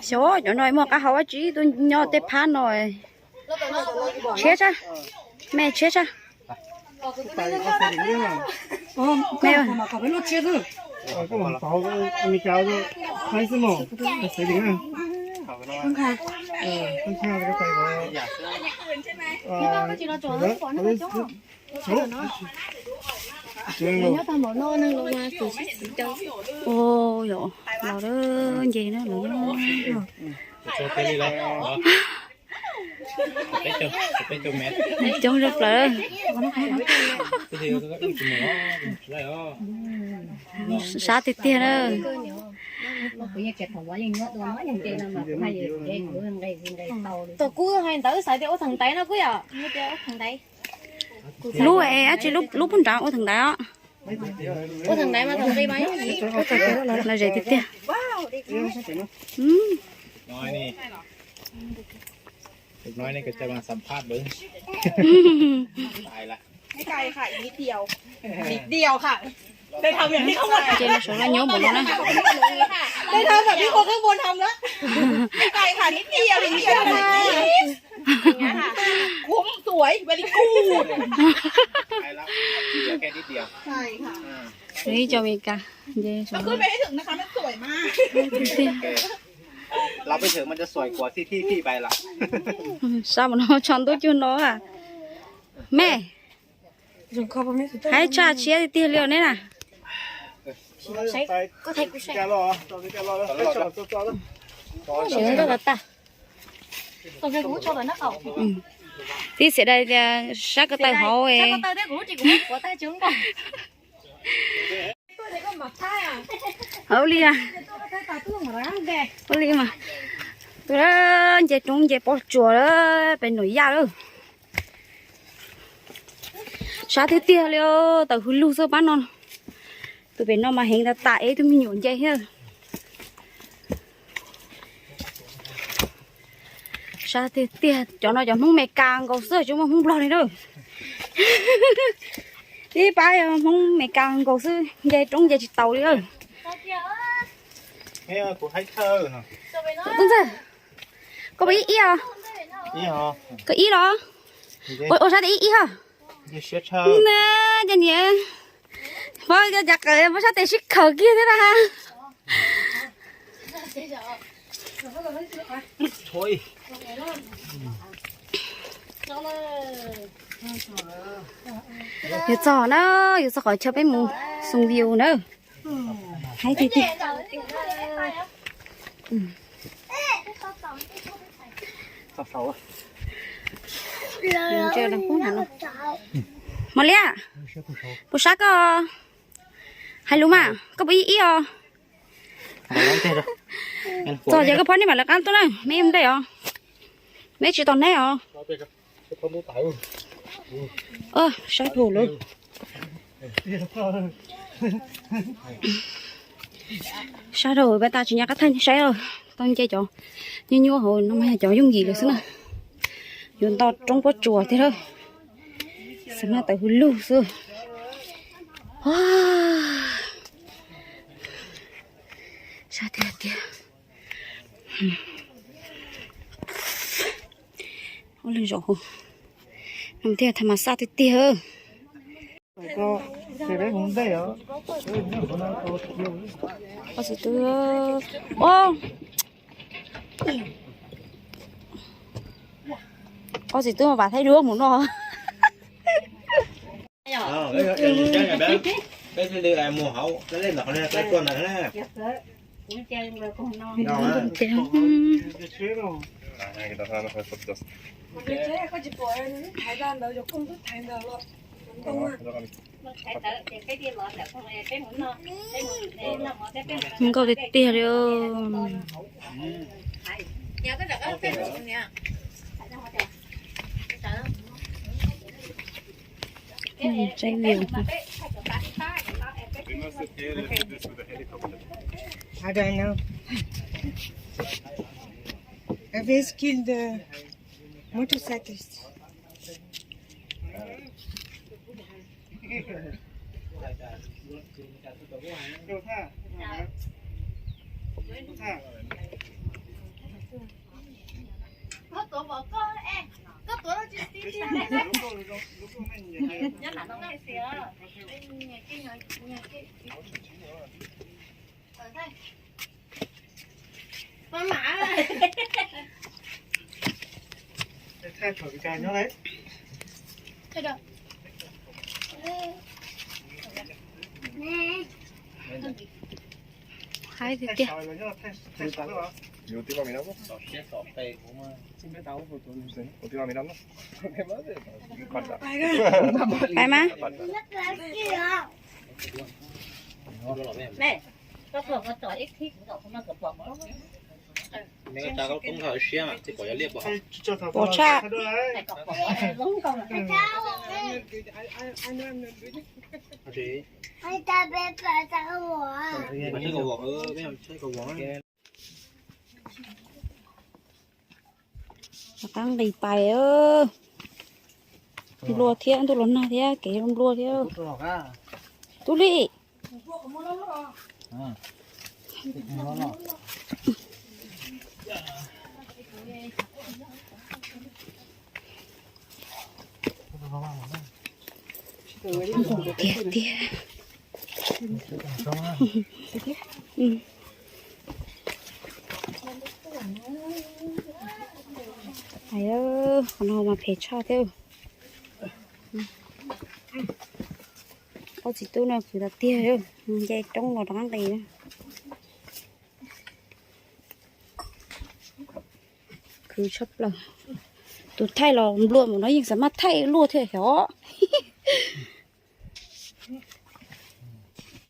Xyov cov no muaj qab hau dab tsi tuaj nyob tej phab no. Tshiab sab, me tshiab sab. Ua yom, los lawm nce na los. Coob zog plaws. Sab tiag tiag na. Tus kuj hais ntawd xav tias ua theem ntaiv no kuj yom. Lub es dab tsi, lub pub nrad ua theem ntaiv os. Ua theem ntaiv mas theem nqi mas los zem tiag tiag. Ces no sawv los nyob npaum no na. Ib co Meskas nce. Sab mus no tso ntuj cuag no. Me, haib tshaj tshiab tiag tiag li os neb na. Tib xiam dai tias sab ko taw hauv. Ua li, ua li mas. Tus nce roob nce pob tsuas lawm pem Num Yaj lawm. Sab tiag tiag li, tawm hws lug xwb pab no. Tus pem no mas heev tas tas es ib tug me nyuam nce thiab. Sab tiag tiag, cov no cov Hmoob Meskas nkaus xwb tsis muaj Hmoob Nplog li na. Ib pab Hmoob Meskas nkaus xwb nce roob nce tsis taus li. Tub Ntxawg, koj puas ib ib os? Koj ib los? Ua sab tias ib ib os. Cas niam, pab cas qawm pab sab tes sib khaws kiag thiab na. Yuav txog na, yuav txog qhov chaw peb mus xoo view na. Haib tiag tiag. Mos Liab, puas sab koj? Hais lus mas, koj puas ib ib os? Txog ces koj phob neb mam lawv qab tuaj na, me ntej os. Me tsis tau neb os. Saib dhau lawm. Saib dhau peb tas tsis nco qab thaij saib os. Tau nce cov nyuaj nyuaj hauv no mas yog cov yooj yim lawm xwb na. Yuav nto roob pob tsuas thiab lawm. Xav mas tawm hws lug xwb. Sab tiag tiag. Ua lwm zaum no thiaj tha mas xaj tiag tiag. Ob txiv tub, ob txiv tub mas vam thaij duab mus no. Nkauj tiag tiag li. Tsaib view. I don't know. A very skilled uh, motorcyclist. Haib tiag tiag. Pais mas. Pom tshaj. Rov qab nqis pais. Nplua thiab, ntuj los nag thiab, kev nplua thiab. Tub Lis. Tiag tiag. Qhov no mas phem tshaj thiab. Ob txiv tub no khwv tas tiag, nce roob los rov qab nqis. Khwv tshaj plaws. Tus thaij los nplua mus no yeej xav maj thaij luaj thiab xyov.